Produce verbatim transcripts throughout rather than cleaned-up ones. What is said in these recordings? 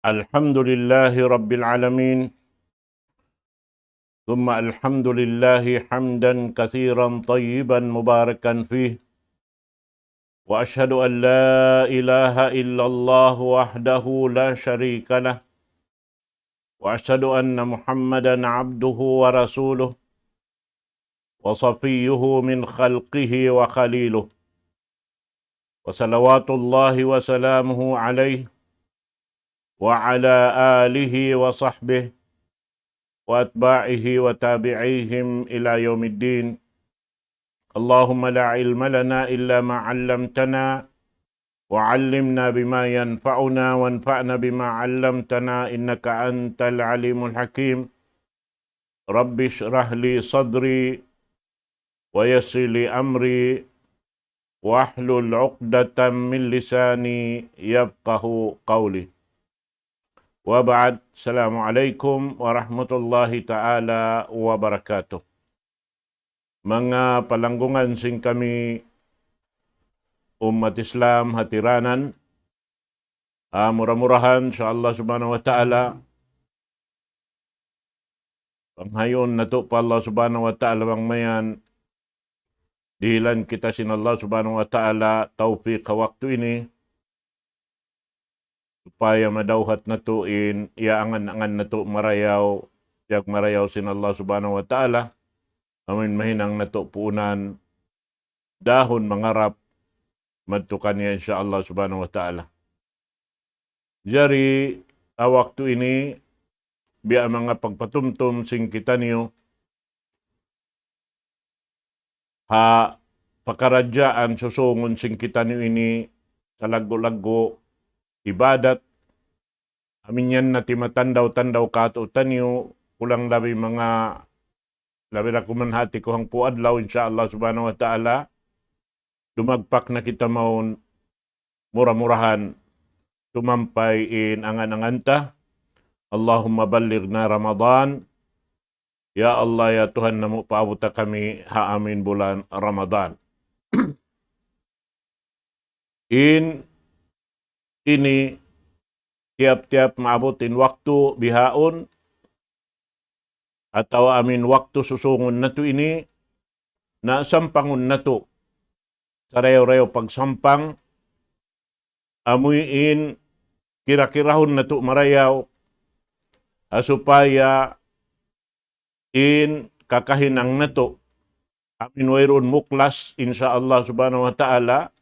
الحمد لله رب العالمين، ثم الحمد لله حمدا كثيرا طيبا مباركا فيه، وأشهد أن لا إله إلا الله وحده لا شريك له، وأشهد أن محمدا عبده ورسوله وصفيه من خلقه وخليله، وصلوات الله وسلامه عليه وعلى آله وصحبه وأتباعه وتابعيهم إلى يوم الدين. اللهم لا علم لنا إلا ما علمتنا، وعلمنا بما ينفعنا، وانفعنا بما علمتنا، إنك أنت العليم الحكيم. رب اشرح لي صدري، ويسر لي أمري، واحلل عقدة من لساني يفقه قولي. وبعد، السلام عليكم ورحمة الله تعالى وبركاته. Manga palanggungan sin kami ummat Islam hatiranan, ah, mura-murahan sa Allah Subhanahu wa Ta'ala, panghayun natu' pa Allah Subhanahu wa Ta'ala bang mayan dihilan kita sin Allah Subhanahu wa Ta'ala tawfiq ha waktu ini, supaya madawhat natu' in iyaangan-angan natu' marayaw, piyagmarayaw sin Allah Subhanahu wa Ta'ala, amuin mahinang natu' puunan dahun mangarap madtu kaniya, insya Allah Subhanahu wa Ta'ala. Jari, ha waktu ini, biya' manga pagpatumtum sin kitaniyu, ha pakaradjaan susungun sin kitaniyu ini, salaggu'-laggu' ibadat, amin yan na timatandaw-tandaw kātu'niyu, kulang labi manga, labi ra kuman hati ku hangpu' adlaw, insya Allah Subhanahu wa Ta'ala, dumagpak na kita mawn, mura-murahan, tumampay in angan-angan ta. اللهم بلغنا رمضان. Ya Allah, ya Tuhan namu', paabuta kami ha amuin bulan Ramadan. In ini tiyap-tiyap maabut in waktu bihaun, atawa amuin waktu susungun natu' ini, na sampangun natu'. Sarayaw-rayaw pagsampang, amuin kira-kirahun natu' marayaw, ha supaya in kakahinang natu', amuin wayruun muklas, insya Allah Subhanahu wa Ta'ala,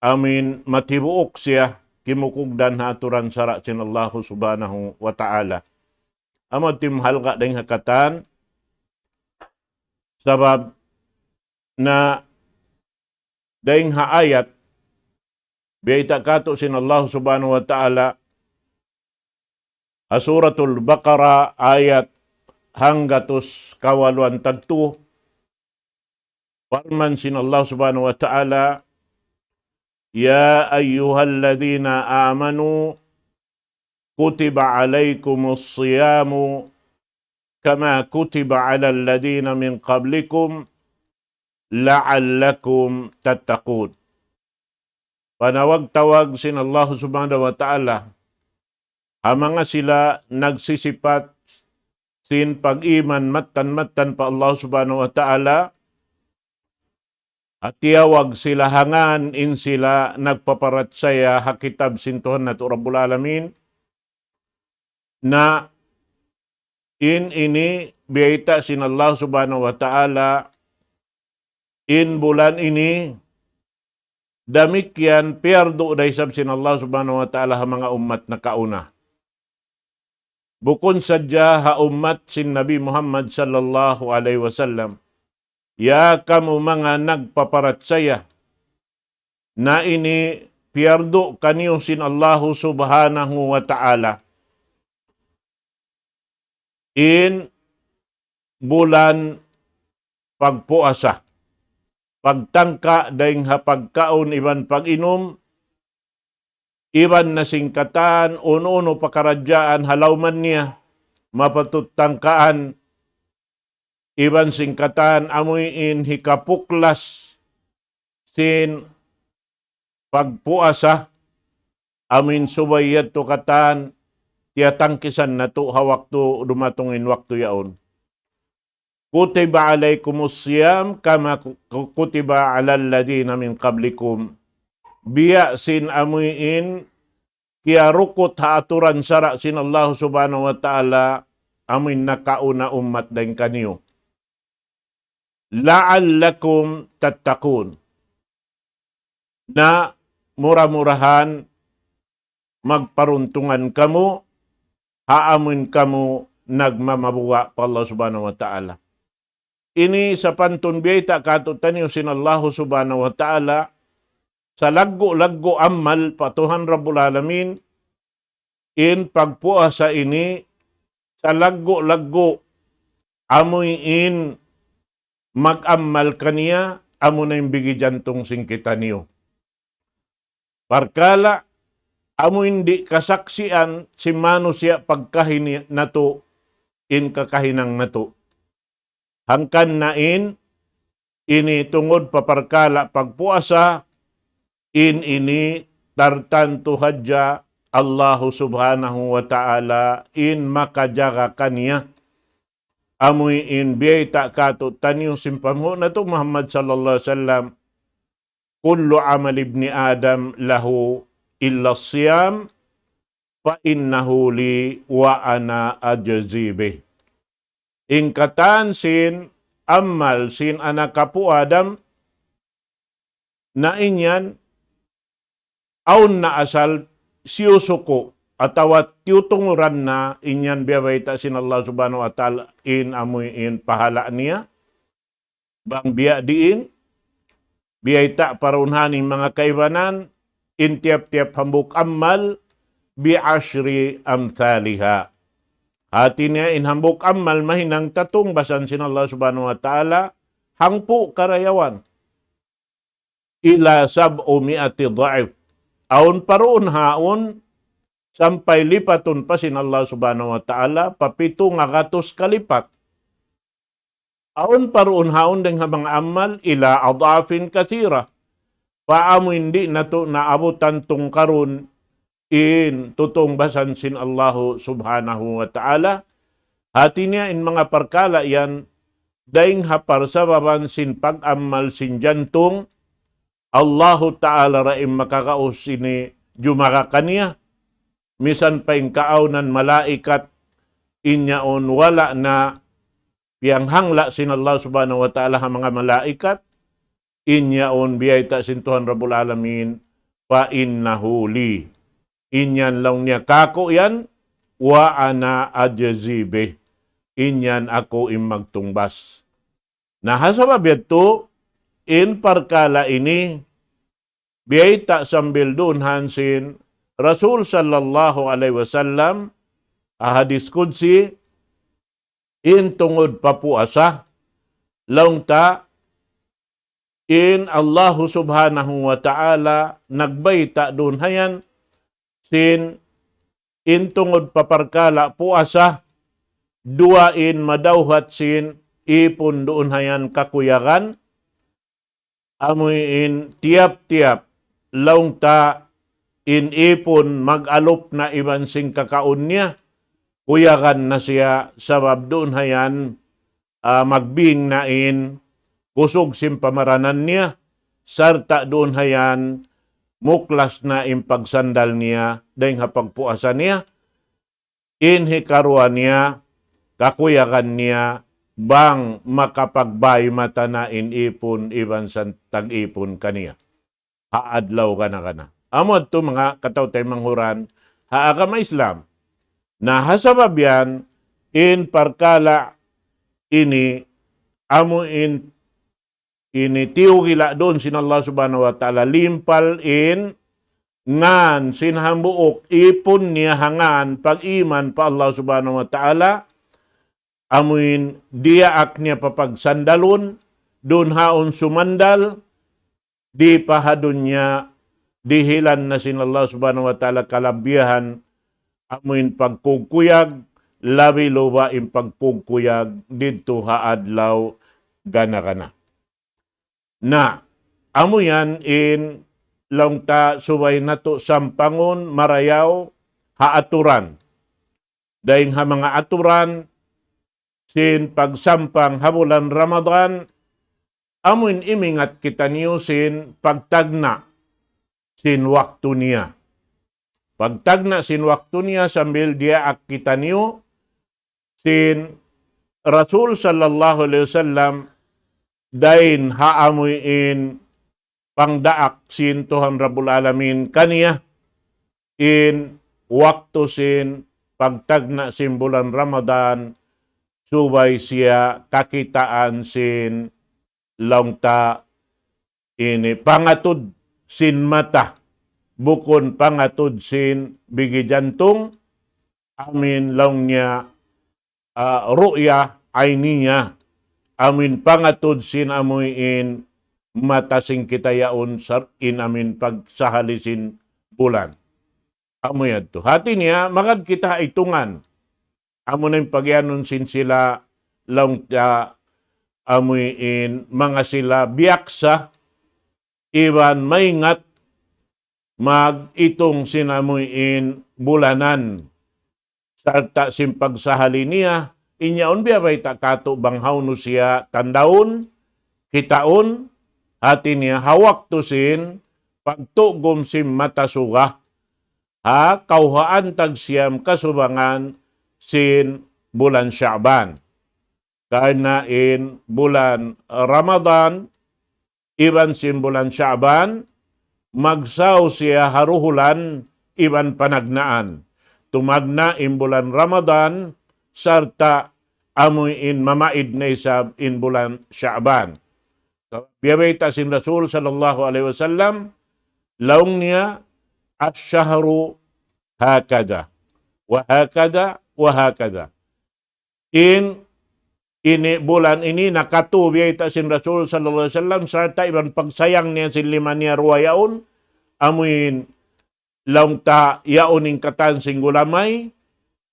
amuin matibuuk siya kimukugdan ha aturan sara' sin Allah Subhanahu wa Ta'ala. Amu tim halga' dayn ha katan, sabab na dayn ha ayat, biyayta' kātu' sin Allah Subhanahu wa Ta'ala, ha Suratul Baqarah, ayat hanggatus kawaluan tagtu, parman sin Allah Subhanahu wa Ta'ala, يا أيها الذين آمنوا كتب عليكم الصيام كما كتب على الذين من قبلكم لعلكم تتقون. Panawag-tawag sin Allah Subhanahu wa Ta'ala ha manga sila nagsisipat sin pag-iman mattan-mattan pa Allah Subhanahu wa Ta'ala, ha tiyawag sila ha ngan in sila nagpaparachaya ha kitab sin Tuhan natu' Rabbul Alamin, na in ini biyayta' sin Allah Subhanahu wa Ta'ala, in bulan ini, damikkiyan piyardu da isab sin Allah Subhanahu wa Ta'ala ha manga ummat nakauna. Bukun sadja ha ummat sin Nabi Muhammad sallallahu alayhi wasallam. Ya kamu manga nagpaparachaya, na ini piyardu kaniyu sin Allahu Subhanahu wa Ta'ala in bulan pagpuasa, pagtangka dayn ha pagkaun iban pag-inum, iban na sin katan unu-unu pakaradjaan ha lawman niya, mapatut tangkaan, iban sin katan amuin hikapuklas sin pagpuasa, amuin subay yadtu katan, tiyatangkisan natu' ha waktu dumatung in waktu yaun. كتب عليكم الصيام كما كتب على الذين من قبلكم. Biya' sin amuin kiyarukut ha aturan sara' sin Allah Subhanahu wa Ta'ala, amuin nakauna ummat dayn kaniyu. لعلكم تتقون. Na mura-murahan magparuntungan kamu, ha amuin kamu nagmamabuga' pa Allah Subhanahu wa Ta'ala. Ini sapantun biyayta' kātu'niyu sin Allah Subhanahu wa Ta'ala, salaggu'-laggu' amal pa Tuhan Rabbul Alamin, in pagpuasa ini, salaggu'-laggu' amuin mag-amal kaniya, amuna in bigi jantung sin kitaniyu. Parkala' amuin di' kasaksian sin manusiya' pagkahi natu', in kakahinang natu'. Hangkan na in, ini tungud pa parkala' pagpuasa, in ini tartantu hadja Allahu Subhanahu wa Ta'ala in makajaga kaniya. Amuin biyayta' kātu'niyu sin panghu' natu' Muhammad sallallahu alayhi wasallam, كل عمل ابن آدم له إلا الصيام فإنه لي وأنا أجزي به. In katan sin amal sin anak apu' Adam, na in yan, awn na asal siyusuku', atawa tiyutunguran na in yan biyabayta' sin Allah Subhanahu wa Ta'ala in amuin pahala' niya, bang biya' diin, biyayta' parunhan in manga kaibanan, in tiyap-tiyap hambuuk amal, بعشر أمثالها. Hati niya in hambuuk amal mahinang tatungbasan sin Allah Subhanahu wa Ta'ala, hangpu' karayawan. إلى سبعمائة ضعف. Awn pa duun haun, sampay lipatun pa sin Allah Subhanahu wa Ta'ala, pa pitu ngagatus kalipat. Awn pa duun haun dayng ha manga amal, إلى أضعاف كثيرة. Pa amuin di' natu' naabutan tungkarun in tutungbasan sin Allahu Subhanahu wa Ta'ala. Hati niya in manga parkala' yan, dayng ha parsababan sin pag-amal sin jantung, Allahu Ta'ala ra in makagaus ini jumaga kaniya. Misan pa in kaawnan malaikat, in yaun wala' na piyanghangla' sin Allah Subhanahu wa Ta'ala ha manga malaikat, in yaun biyayta' sin Tuhan Rabbul Alamin, فإنه لي. In yan laung niya kāku' yan, وأنا أجزي به. In yan aku in magtungbas. Na ha sabab yadtu, in parkala' ini, biyayta' sambil duun han sin Rasul sallallahu alayhi wasallam, ha hadis qudsi, in tungud pa puasa, laung ta, in Allahu Subhanahu wa Ta'ala nagbayta' duun ha yan, sin in tungud pa parkala' puasa, duwa in madawhat sin ipun duun ha yan kakuyagan, amuin tiyap-tiyap laung ta in ipun mag-alup na iban sin kakaun niya, kuyagan na siya sabab duun ha yan, ah, magbing na in kusug sin pamaranan niya, sarta' duun ha yan muklas na in pagsandal niya dayng ha pagpuasa niya, in hikaruwa niya, kakuyagan niya, bang makapagbay mata na in ipun iban sin tag-ipun kaniya ha adlaw gana-gana. Amu yadtu manga kataw-taymanghuran ha agama Islam. Na ha sabab yan, in parkala' ini, amu in ini tiyugila' duun sin Allah Subhanahu wa Ta'ala, limpal in ngan sin hambuuk ipun niya ha ngan pag-iman pa Allah Subhanahu wa Ta'ala, amuin diyaak niya papagsandalun, duun haun sumandal, di' pa ha dunya, dihilan na sin Allah Subhanahu wa Ta'ala kalabihan, amuin pagkukuyag, labi-luba in pagkukuyag, didtu ha adlaw gana-gana. Na, amu yan in laung ta subay natu' sampangun marayaw ha aturan. Dayn ha manga aturan sin pagsampang ha bulan Ramadan, amuin imingat kitaniyu sin pagtagna' sin waktu niya. Pagtagna' sin waktu niya sambil diyaak kitaniyu sin Rasul sallallahu alayhi wasallam dayn ha amuin pangdaak sin Tuhan Rabbul Alamin kaniya in waktu sin pagtagna' sin bulan Ramadan, subay siya kakitaan sin laung ta ini pangatud sin mata, bukun pangatud sin bigi jantung, amuin laung niya, ah, ru'ya ayniya, amuin pangatud sin amuin mata sin kita yaun sar-, in amuin pagsahali sin bulan. Amu yadtu. Hati niya, magad kita itungan. Amu na in pagiyanun sin sila laung ta amuin manga sila biyaksa iban maingat mag-itung sin amuin bulanan. Sarta' sin pagsahali niya, in yaun biya' bayta' katu' bang hawnu siya tandaun, kitaun, hati niya ha waktu sin pagtugum sin mata suga, ha kawhaan tagsiyam kasubangan sin bulan Sha'ban. Karna' in bulan Ramadan, iban sin bulan Sha'ban, magsaw siya ha ruhulan iban panagnaan. Tumagna' in bulan Ramadan, sarta' amuin mamaid na isab in bulan Sha'ban. Biya' bayta' sin Rasul sallallahu alayhi wasallam, laung niya, الشهر هكذا وهكذا وهكذا. In ini bulan ini nakatū biya' bayta' sin Rasul sallallahu alayhi wasallam, sarta' iban pagsayang niya sin lima niya duwa yaun, amuin laung ta yaun in katan sin gulamay,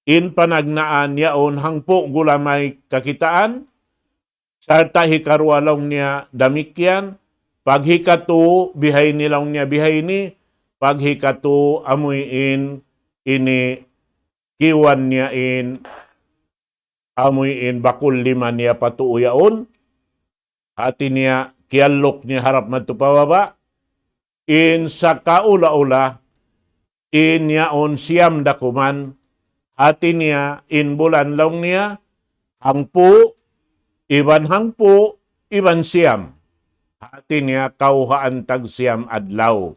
in panagnaan yaun hangpu' gulamay kakitaan, sarta' hikaruwa laung niya damikkiyan, pag hikatū bihaini laung niya bihaini, pag hikatū amuin ini kiwan niya in amuin bakul lima niya pa tuu yaun, hati niya kiyalluk niya harap madtu pa baba', in sakaula-ula, in yaun siyam da kuman, hati niya in bulan laung niya, hangpu', iban hangpu', iban siyam. Hati niya kawhaan tagsiyam adlaw.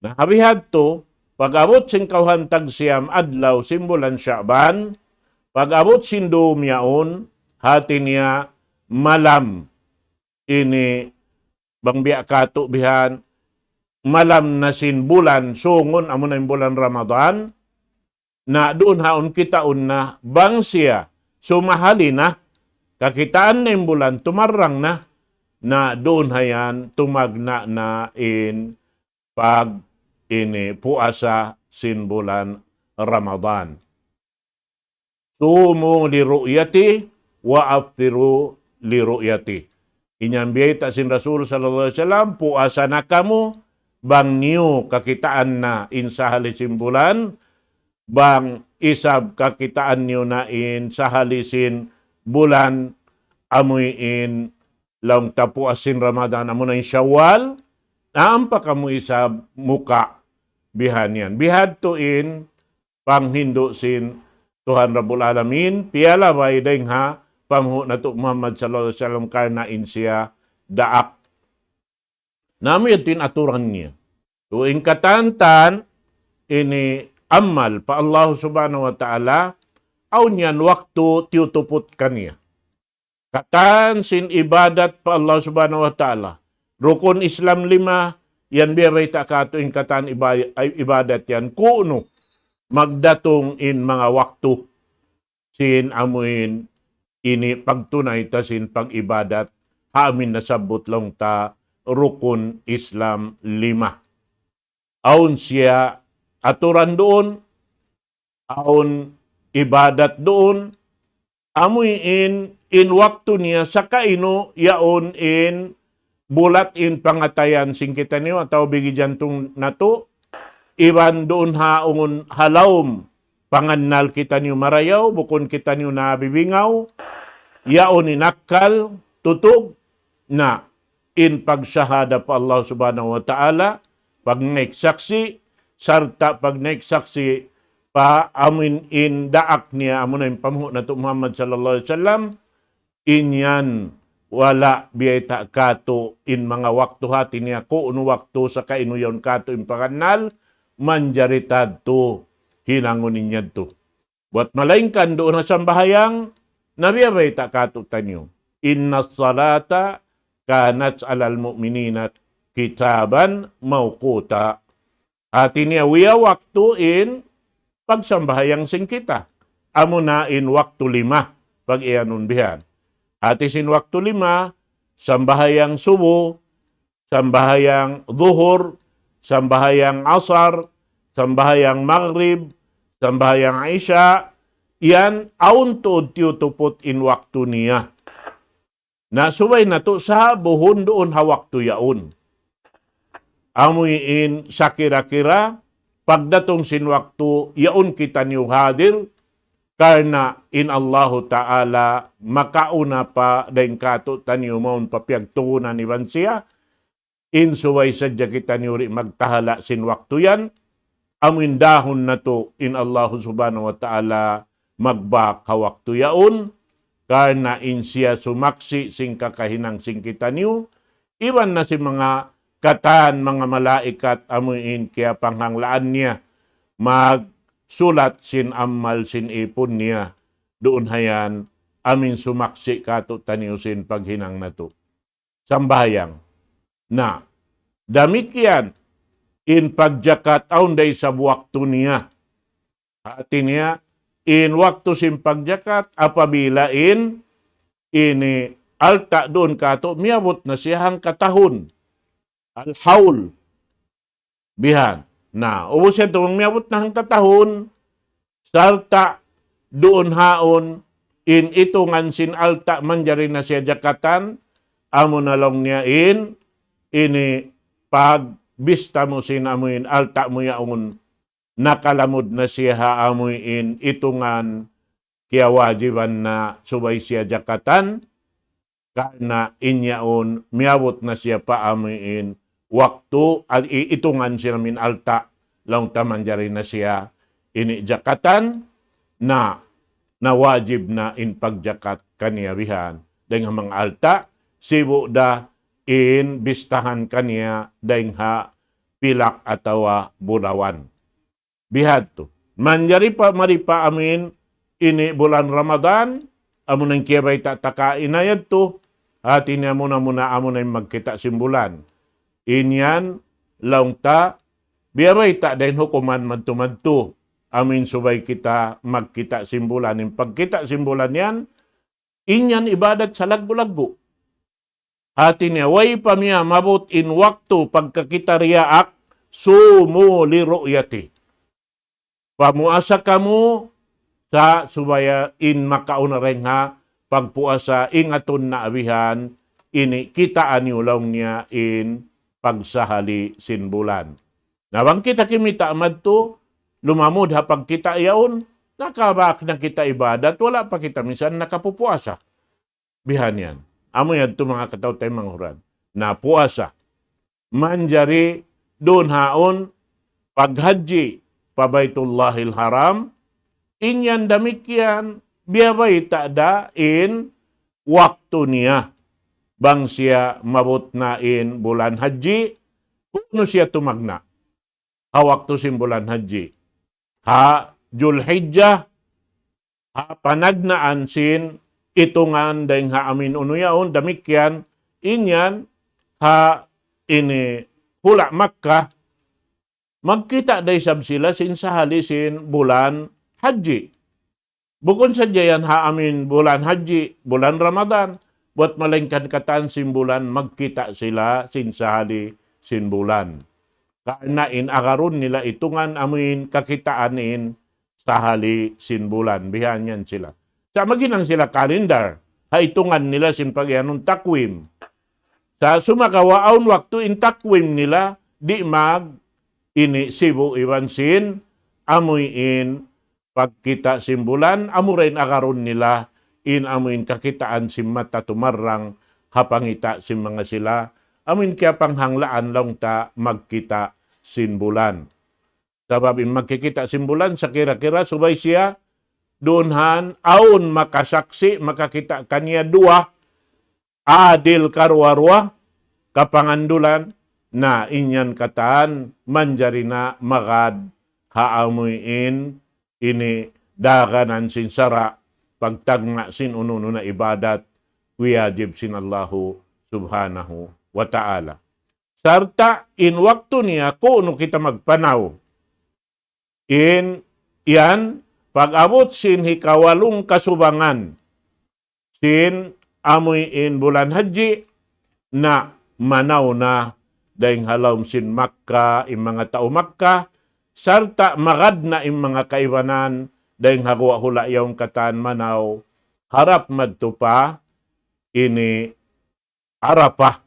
Na, ha bihadtu, pag-abut sin kawhaan tagsiyam adlaw sin bulan Sha'ban, pag-abut sin dūm yaun, hati niya malam ini bang biya' katu' bihan, malam na sin bulan, sungun amu na in bulan Ramadan, na duun ha yaun kitaun na bang siya sumahali na, kakitaan na in bulan, tumarrang na, na duun ha yan tumagna' na in pag ini puasa sin bulan Ramadan. صوموا لرؤيته وأفطروا لرؤيته. In yan biyayta' sin Rasul sallallahu alayhi wasallam, puasa na kamu, bang niyu kakitaan na in sahali sin bulan, bang isab kakitaan niyu na in sahali sin bulan, amuin laung ta puas sin Ramadan, amu na in Shawwal, na ampa kamu isab muka bihan yan. Bihadtu in panghindu' sin Tuhan Rabbul Alamin, piyalabay dayng ha panghu' natu' Muhammad sallallahu alayhi wasallam karna' in siya daak. Na amu yadtu in aturan niya. So, in katan-katan ini amal pa Allah Subhanahu wa Ta'ala, awn yan waktu tiyutuput kaniya. Katan sin ibadat pa Allah Subhanahu wa Ta'ala. Rukun Islam lima, yan biya' bayta' katu' in katan iba-, ibadat yan. Ku'nu magdatung in manga waktu sin amuin ini pagtunay ta sin pag-ibadat ha amuin nasabbut laung ta rukun Islam lima. Awn siya aturan duun, awn ibadat duun, amuin in waktu niya sakainu yaun in bulat in pangatayan sin kitaniyu atawa bigi jantung natu', iban duun ha ungun ha lawm pangannal kitaniyu marayaw, bukun kitaniyu nabibingaw, yaun in akkal, tutug, na in pagsahada pa Allah Subhanahu wa Ta'ala, pagnaik saksi', sarta' pagnaik saksi' pa amuin in daak niya, amuna in panghu' natu' Muhammad sallallahu alayhi wasallam, in yan wala' biyayta' katu' in manga waktu hati niya, ku'nu waktu saka inu yaun katu' in pangannal, manjari tadtu hinangun in yadtu. Buat malaingkan duun ha sambahayang, na biyayta' katu' taniyu. إن الصلاة كانت على المؤمنين كتابا موقوتا. Hati niya, wiya waktu in pagsambahayang sin kita. Amuna in waktu lima, pag-iyanun bihan. Hati sin waktu lima, sambahayang subu, sambahayang duhur, sambahayang asar, sambahayang magrib, sambahayang isya, yan awn tuud tiyutuput in waktu niya. Na subay natu' sabuhun duun ha waktu yaun. Amuin sakira-kira, pagdatung sin waktu yaun kitaniyu hadir, karna' in Allahu Ta'ala makauna pa dayn katu' taniyu mawn pa piyagtuunan iban siya, in subay sadja kitaniyu di' magtahala' sin waktu yan, amuin dahun natu' in Allahu Subhanahu wa Ta'ala magbak ha waktu yaun, karna' in siya sumaksi' sin kakahinang sin kitaniyu, iban na sin manga katan, manga malaikat, amuin kiyapanghanglaan niya, magsulat sin amal sin ipun niya, duun ha yan, amuin sumaksi' katu' taniyu sin paghinang natu'. Sambahayang. Na, damikkiyan in pagjakat awn da isab waktu niya. Hati niya, in waktu sin pagjakat apabila in ini alta' duun katu' miyabut na siya hangka tahun. Al-hawl. Bihan. Na, ubus yadtu, bang miyabut na hangka tahun, sarta' duun haun, in itungan sin alta' manjari na siya jakatan, amuna laung niya in, ini pagbista mu sin amuin alta' mu yaun, nakalamud na siya ha amuin itungan, kiyawajiban na subay siya jakatan, karna' in yaun miyabut na siya pa amuin waktu, al-, i-, itungan sin amuin alta', laung ta manjari na siya ini jakatan, na, na wajib na in pagjakat kaniya bihan. Dayn ha manga alta', sibu' da in bistahan kaniya dayn ha pilak atawa bulawan. Bihadtu. Manjari pa, mari pa amuin ini bulan Ramadan, amuna in kiyabayta' ta kaina yadtu, hati niya muna-muna amuna in magkita' sin bulan. In yan, laung ta, biyabayta' da in hukuman madtu-madtu, amuin subay kita magkita' sin bulan. In pagkita' sin bulan yan, in yan ibadat salaggu'-laggu'. Hati niya, way pa miyamabut in waktu pagkakita' diyaak, صوموا لرؤيته. Pamuasa kamu sa' subay in makauna dayn ha pagpuasa, ingatun na bihan, ini kitaa niyu laung niya in pagsahali sin bulan. Na bang kita kimita' madtu, lumamud ha pagkita' yaun, nakabak na kita ibadat, wala' pa kita minsan nakapupuasa. Bihan yan. Amu yadtu manga kataw-taymanghuran. Na puasa. Manjari duun haun paghajji pa Baytullahil Haram, in yan damikkiyan, biyabayta' da in waktu niya. Bang siya mabut na in bulan hajji, unu siya tumagna' ha waktu sin bulan hajji. Ha Julhijjah, ha panagnaan sin itungan dayn ha amuin unu yaun, damikkiyan in yan ha ini hula' Makkah, magkita' da isab sila sin sahali sin bulan hajji. Bukun sadja yan ha amuin bulan hajji, bulan Ramadan, buat malaingkan katan sin bulan, magkita' sila sin sahali sin bulan. Karna' in agarun nila itungan amuin kakitaan in sahali sin bulan. Bihan yan sila. Sa' maghinang sila kalendar. Ha itungan nila sin pag-iyanun takwim. Sa' sumagawa' awn waktu in takwim nila, di' mag ini sibu' iban sin, amuin pagkita' sin bulan, amura in agarun nila, in amuin kakitaan sin mata tumarrang, ha pangita' sin manga sila, amuin kiyapanghanglaan laung ta magkita' sin bulan. Sabab in magkikita' sin bulan, sakira-kira subay siya, duun han, awn makasaksi', makakita' kaniya duwa, adil karuwa-ruwa, kapangandulan, na in yan katan, manjari na magad, ha amuin, ini daganan sin sara', pagtagna' sin unu-unu na ibadat, wiyajib sin Allahu subhanahu wa ta'ala. Sarta' in waktu niya kunu' kita magpanaw. In yan, pag-abut sin hikawalung kasubangan, sin amuin bulan Hajji, na manaw na dayng ha lawm sin Makkah, in manga tau Makkah, sarta' magad na in manga kaibanan, dayng ha guwa' hula' yaun katan manaw, harap madtu pa, ini Arafah,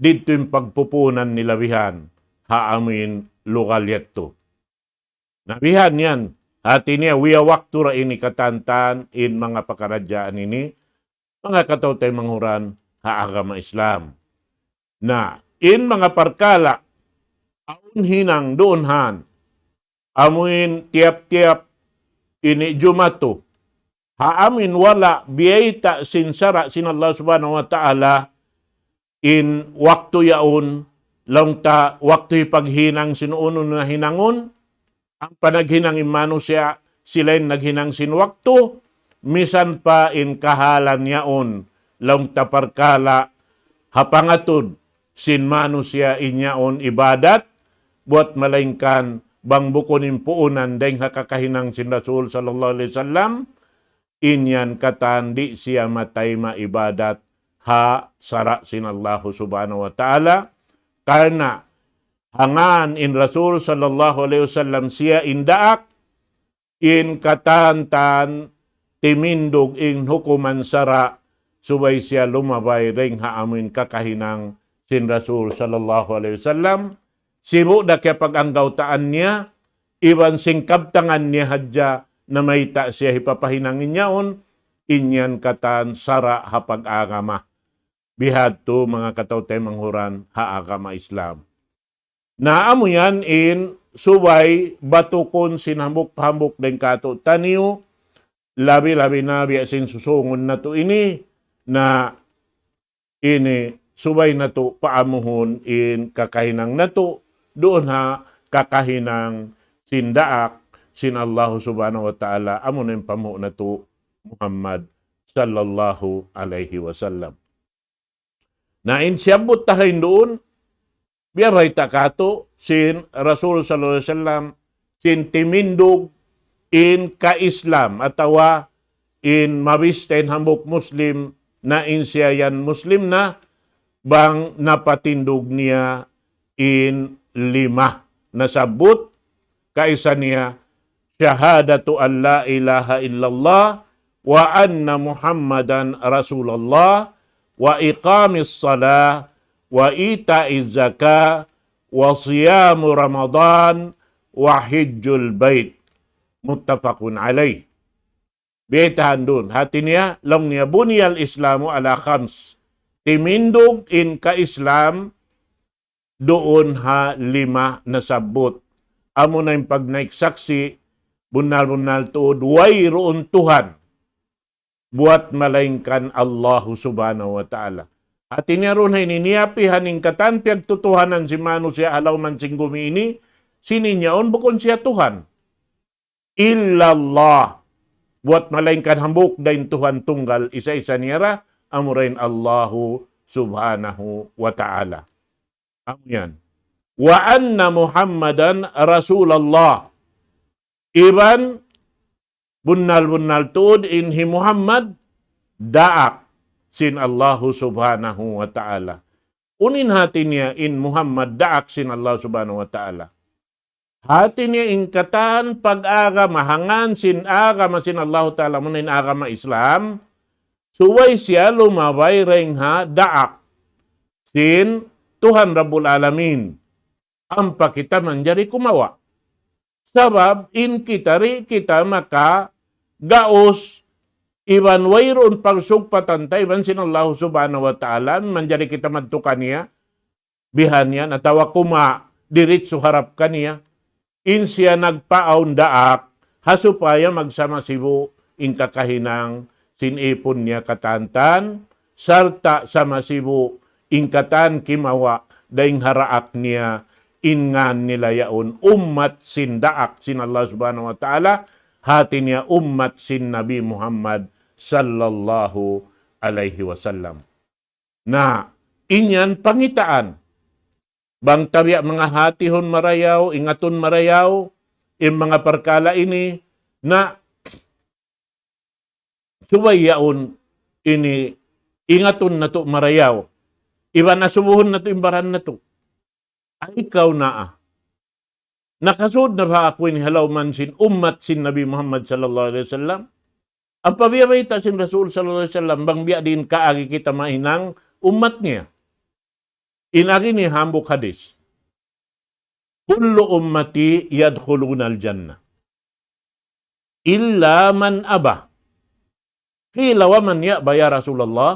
didtu in pagpupunan nila bihan, ha amuin lugal yadtu. Na bihan yan, hati niya, wiya waktu ra ini katantan in manga pakaradjaan ini, manga kataw-taymanghuran ha agama Islam. Na, in manga parkala', awn hinang duun han, amuin tiyap-tiyap ini jumatu, ha amuin wala' biyayta' sin sara' sin Allah subhanahu wa ta'ala, in waktu yaun, laung ta waktu hipaghinang sin unu na hinangun, ampa naghinang in manusiya', sila in naghinang sin waktu, misan pa in kahalan yaun, laung ta parkala', ha pangatud, sin manusiya' in yaun ibadat, buwat malaingkan bang bukun in puunan dayng ha kakahinang sin Rasul sallallahu alayhi wasallam, in yan katan di' siya matayma' ibadat ha sara' sin Allahu subhanahu wa ta'ala, karna' ha ngan in Rasul sallallahu alayhi wasallam siya in daak, in katantan timindug in hukuman sara', subay siya lumabay dayng ha amuin kakahinang sin Rasul sallallahu alayhi wasallam, sibu' da kiyapag-anggawtaan niya, iban sin kabtangan niya hadja namayta' siya hipapahinang in yaun, in yan katan sara' ha pag-agama. Bihadtu manga kataw-taymanghuran ha agama Islam. Na amu yan in subay batukun sin hambuuk-hambuuk dayn kātu'niyu, labi-labi na biya' sin susūngun natu' ini, na ini subay natu' paamuhun in kakahinang natu', duun ha kakahinang sin daak sin Allahu Subhanahu wa Ta'ala, amuna in panghu' natu' Muhammad sallallahu alayhi wasallam. Na in siyabbut ta hain duun, biya' bayta' kātu' sin Rasul sallallahu alayhi wasallam, sin timindug in ka-Islam, atawa in mabista in hambuuk Muslim, na in siya yan Muslim na, bang napatindug niya in lima nasabbut, kaisa niya, شهادة أن لا إله إلا الله وأن محمدا رسول الله وإقام الصلاة وإيتاء الزكاة وصيام رمضان وحج البيت. متفق عليه. Biyaytaan duun. Hati niya, laung niya, بني الإسلام على خمس. Timindug in ka-Islam duun ha lima nasabbut. Amuna in pagnaik saksi', bunnal-bunnal tuud, wayruun Tuhan buwat malaingkan Allahu Subhanahu wa Ta'ala. Hati niya duun ha ini niyapihan in katan piyagtutuhanan sin manusiya' ha lawm sin gumi ini, sin in yaun bukun siya Tuhan. إلا الله. Buwat malaingkan hambuuk da in Tuhan tunggal isa-isa niya ra, amura in Allahu Subhanahu wa Ta'ala. Amu yan. وأن محمدا رسول الله. Iban bunnal-bunnal tuud in hi Muhammad daak sin Allahu Subhanahu wa Ta'ala. Unu in hati niya in Muhammad daak sin Allah Subhanahu wa Ta'ala? Hati niya in katan pag-agama, ha ngan sin agama sin Allahu Ta'ala, amuna in agama Islam, subay siya lumabay dayn ha daak sin Tuhan Rabbul Alamin. Ampa kita manjari kumawa'. Sabab in kita di' kita makagaus iban wayruun pagsugpatan ta iban sin Allah Subhanahu wa Ta'ala, manjari kita madtu kaniya, bihan yan, atawa kumawa' diritsu harap kaniya. In siya nagpaawn daak, ha supaya magsama sibu' in kakahinang sin ipun niya katantan, sarta' sama sibu' in katan kimawa' dayn ha daak niya, in ngan nila yaun ummat sin daak sin Allah Subhanahu wa Ta'ala, hati niya ummat sin Nabi Muhammad sallallahu alayhi wasallam. Na, in yan pangitaan. Bang ta biya' manga hatihun marayaw, ingatun marayaw, in manga parkala' ini, na subay yaun ini ingatun natu' marayaw. Iban asubuhun natu' in baran natu'. Ay kaw naa. Nakasud na ba aku ini ha lawm sin ummat sin Nabi Muhammad sallallahu alayhi wasallam? Ampa biya' bayta' sin Rasul sallallahu alayhi wasallam, bang biya' diin kaagi kita mahinang ummat niya. In agi ini hambuuk hadis. كل أمتي يدخلون الجنة إلا من أبى. قيل ومن يأبى يا رسول الله؟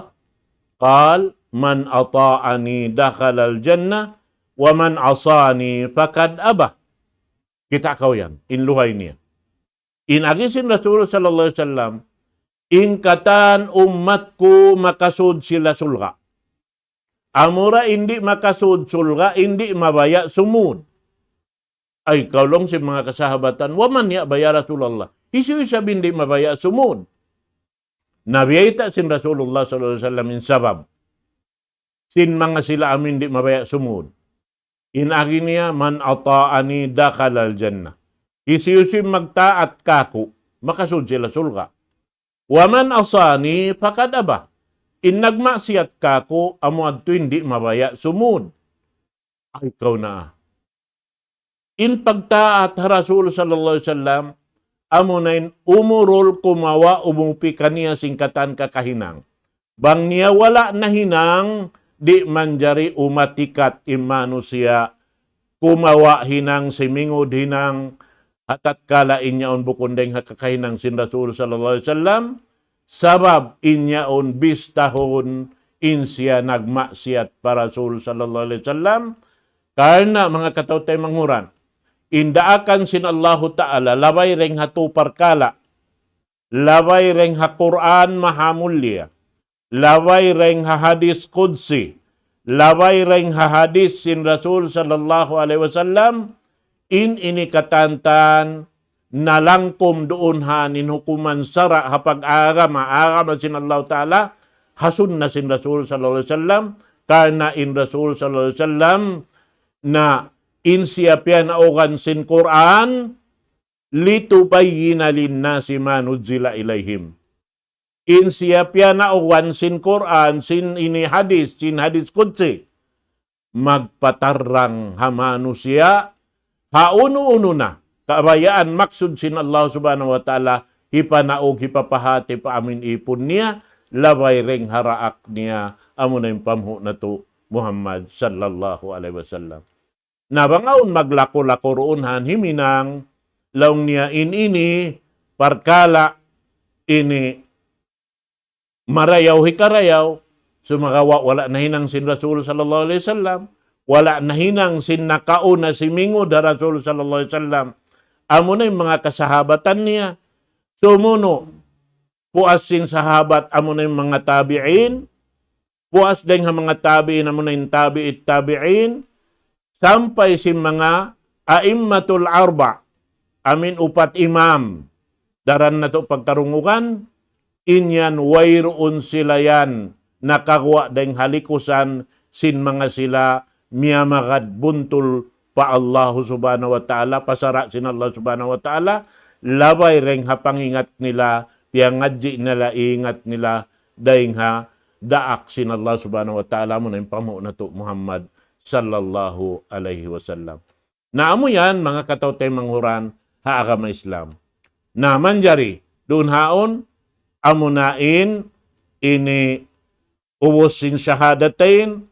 قال من أطاعني دخل الجنة ومن عصاني فقد أبى. Kita' kaw yan, in luhay niya. In agi sin Rasul sallallahu alayhi wasallam, in katan ummat ku makasud sila surga'. Amura in di' makasud surga', in di' mabaya' sumud. Ay, kaw laung sin manga kasahabatan, ومن يأبى يا رسول الله؟ Hisiyu isab in di' mabaya' sumud? Na biyayta' sin Rasulullah sallallahu alayhi wasallam in sabab sin manga sila amu in di' mabaya' sumud. In agi niya, من أطاعني دخل الجنة. Hisiyu-siyu in magtaat kāku', makasud sila surga'. ومن عصاني فقد أبى. In nagmaksiyat kāku', amu yadtu in di' mabaya' sumud. Ay kaw naa. In pagtaat ha Rasul sallallahu alayhi wasallam, amuna in umurul kumawa' umupi kaniya sin katan kakahinang. Bang niya wala' nahinang, di' manjari umatikat in manusiya', kumawa' hinang, simingud hinang, ha tatkala in yaun bukun dayng ha kakahinang sin Rasul sallallahu alayhi wasallam, sabab in yaun bistahun in siya nagmaksiyat pa Rasul sallallahu alayhi wasallam, karna' manga kataw-taymanghuran, in daakan sin Allahu Ta'ala, labay dayng ha tū parkala', labay dayng ha Qur'an mahamulliya, labay dayng ha hadis qudsi, labay dayng ha hadis sin Rasul sallallahu alayhi wasallam, in ini katantan nalangkum duun ha in hukuman sara' ha pag-agama, agama sin Allahu Ta'ala, ha sunna sin Rasul sallallahu alayhi wasallam, karna' in Rasul sallallahu alayhi wasallam na in siya piyanaugan sin Qur'an, لتبين للناس ما نزل إليهم. In siya piyanaugan sin Qur'an, sin ini hadis, sin hadis qudsi, magpatarrang ha manusiya', ha unu-unu na kabayaan maksud sin Allah Subhanahu wa Ta'ala, hipanaug, hipapahāti pa amu in ipun niya, labay dayng ha daak niya, amuna in panghu' natu' Muhammad sallallahu alayhi wasallam. Na bang awn maglaku-laku duun ha himinang, laung niya in ini, parkala' ini, marayaw hikarayaw, sumagawa' wala' nahinang sin Rasul sallallahu alayhi wasallam, wala' nahinang sin nakauna simingud ha Rasul sallallahu alayhi wasallam. Amuna in manga kasahabatan niya, sumunu', puas sin sahabat amuna in manga tabi'in, puas dayng ha manga tabi'in amuna in tabi'it tabi'in, sampay sin manga a'immatul arba', amuin upat imam, daran natu' pagkarungugan, in yan wayruun sila yan nakaguwa' dayng ha likusan sin manga sila miyamagad buntul pa Allahu Subhanahu wa Ta'ala, pa sara' sin Allah Subhanahu wa Ta'ala, labay dayng ha pangingat nila, piyangadji' nila, ingat nila, dayng ha daak sin Allah Subhanahu wa Ta'ala, amuna in panghu' natu' Muhammad sallallahu alayhi wasallam. Na amu yan, manga kataw-taymanghuran ha agama Islam. Na manjari, duun haun, amuna in ini ubus sin shahadatain,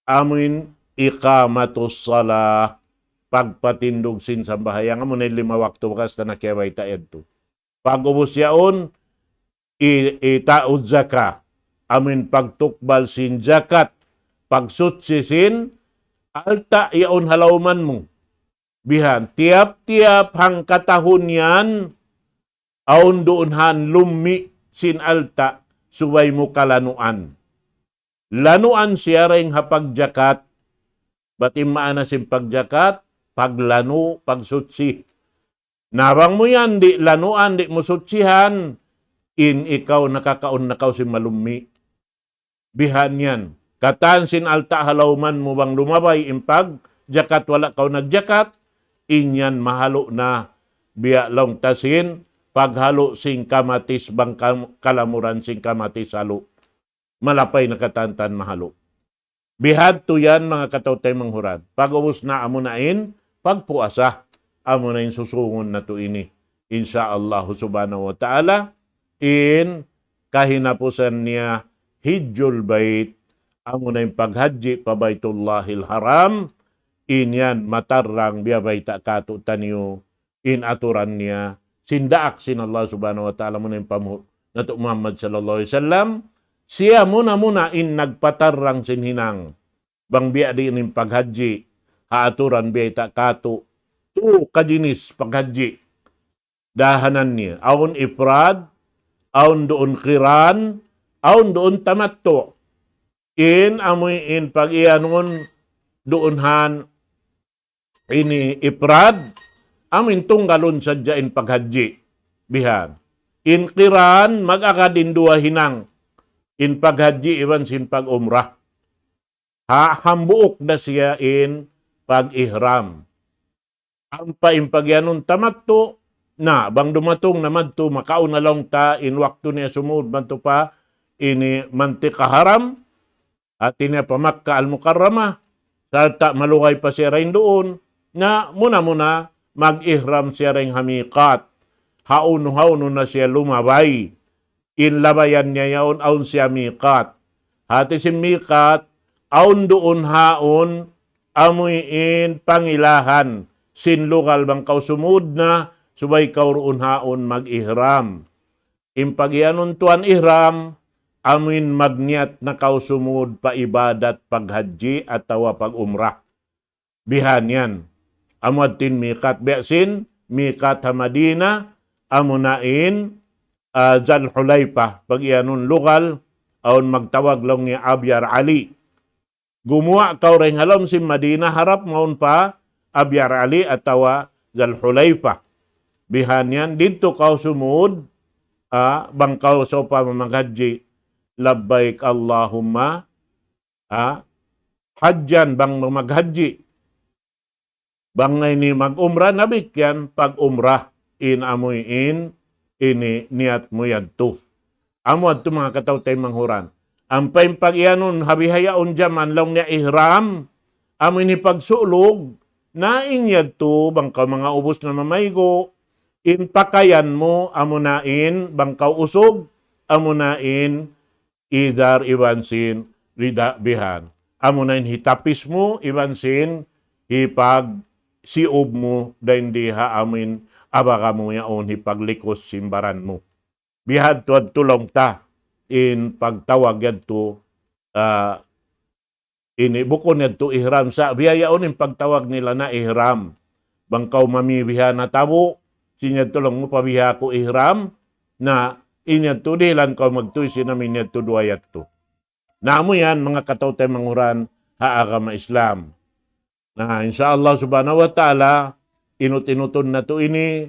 amuin iqamatus salah, pagpatindug sin sambahayang, amuin lima waktu bakas ta nakiyabayta' yadtu. Pag'ubus yaun, i-, ita'u zaka, amuin pagtukbal sin zakat, pagsuchi sin alta' yaun ha lawman mu. Bihan, tiyap-tiyap hangkatahun yan, awn duun han lummi' sin alta' subay mu kalanuan. Lanuan siya dayn ha pagjakat. Bat in maana sin pagjakat, paglanu', pagsuchi. Na bang mu yan di' lanuan, di' mu suchihan, in ikaw nakakaun na kaw sin malummi'. Bihan yan. Katan sin alta' ha lawman mu bang lumabay in pagjakat wala' kaw nagjakat, in yan mahalu' na biya' laung ta sin paghalu' sin kamatis bang kam-, kalamuran sin kamatis halu'. Malapay na katan-katan mahalu'. Bihadtu yan, manga kataw-taymanghuran. Pag'ubus na amuna in pagpuasa. Amuna in susungun natu' ini. Insya Allah subhanahu wa ta'ala, in kahinapusan niya Hijjul Bait, amuna in paghajji pa Baitullahil Haram, in yan matarrang biyabayta' kātu'niyu in aturan niya, sin daak sin Allah subhanahu wa ta'ala, amuna in panghu' natu' Muhammad sallallahu alayhi wasallam, siya muna-muna in nagpatarrang sin hinang. Bang biya' diin in paghajji, ha aturan biyayta' kātu', tu kajinis paghajji. Dahanan niya, awn ifrad, awn duun qiran, awn duun tamattu'. In amuin pag-iyanun duun han ini ifrad, amuin tunggalun sadja in paghajji. Bihan. In qiran, mag-agad in duwa hinang. In paghajji iban sin pag-umrah. Ha, hambuuk da siya in pag-ihram. Ampa in pag-iyanun tamattu', na, bang dumatung na madtu, makauna laung ta, in waktu niya sumud madtu pa, ini mantika haram, hati niya pa Makkah Al-Mukarramah, sarta' malugay pa siya dayn duun, na muna-muna mag-ihram siya dayn ha miqat. Hawnu-hawnu na siya lumabay. In labayan niya yaun awn siya miqat. Hati sin miqat, awn duun haun, amuin pangilahan sin lugal bang kaw sumud na, subay kaw duun haun mag-ihram. In pag-iyanun tuwan ihram, amuin magniyat na kaw sumud pa ibadat paghajji atawa pag-umrah. Bihan yan. Amu adtu in miqat. Biya' sin miqat ha Madina, amuna in, ah, Zal Hulayfa. Pag-iyanun lugal, awn magtawag laung niya Abyar Ali. Gumuwa' kaw dayn ha lawm sin Madina, harap mawn pa Abyar Ali atawa Zal Hulayfa. Bihan yan, didtu kaw sumud, ah, bang kaw sawpama maghajji, labbaik Allahumma, ah, hajjan, bang maghajji. Bang ini mag-umrah, damikkiyan pag-umrah, in amuin ini niyat mu yadtu. Amu yadtu manga kataw-taymanghuran. Ampa in pag-iyanun, ha bihaun jaman laung niya ihram, amu ini pagsulug, na in yadtu, bang kaw manga ubus na mamaygu', in pakayan mu, amuna in, bang kaw usug, amuna in, izar iban sin rida bihan. Amuna in hitapis mu iban sin hipagsiub mu dayn di ha amuin abaga mu yaun hipaglikus sin baran mu. Bihadtu adtu laung ta in pagtawag yadtu, ah, ini bukun yadtu ihram sa', biya' yaun in pagtawag nila na ihram. Bang kaw mami biha na tabu', sin yadtu laung mu pa biha ku ihram, na in yadtu dihilan kaw magtuy sin amuin yadtu duwa yadtu. Na amu yan, manga kataw-taymanghuran ha agama Islam. Na, insya Allah subhanahu wa ta'ala, inut-inutun natu' ini,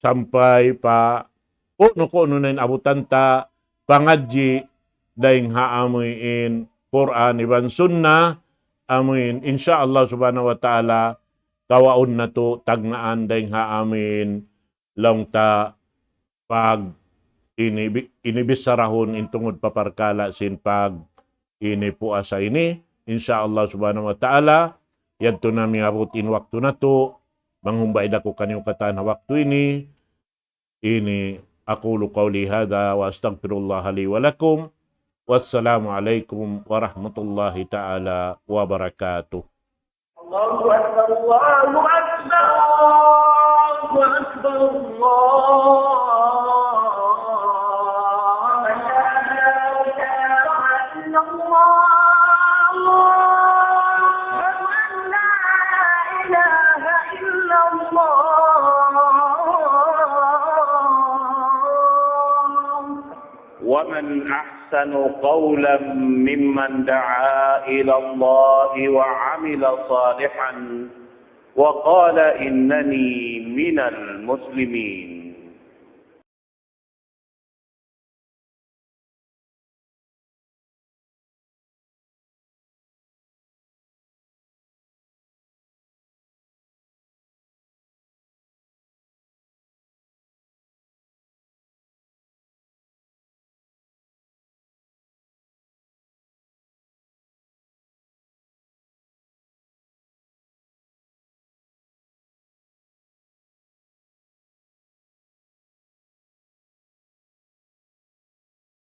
sampay pa kunu-kunu na in abutan ta, pangadji' dayn ha amuin Qur'an iban Sunnah, amuin, insya Allah subhanahu wa ta'ala, kawaun natu' tagnaan dayn ha amuin laung ta pag ini bi-, ini bissarahun in tungud pa parkala' sin pag ini puasa ini. Insya Allah subhanahu wa ta'ala, yadtu na miyabut in waktu natu', manghumba ida ku kaniyu katan ha waktu ini. Ini, أقول قولي هذا وأستغفر الله لي ولكم. والسلام عليكم ورحمة الله تعالى وبركاته. الله أكبر، الله أكبر، الله أكبر، الله أكبر. لا إله إلا الله. أشهد أن لا إله إلا الله. ومن أحسن قولا ممن دعا إلى الله وعمل صالحا وقال إنني من المسلمين.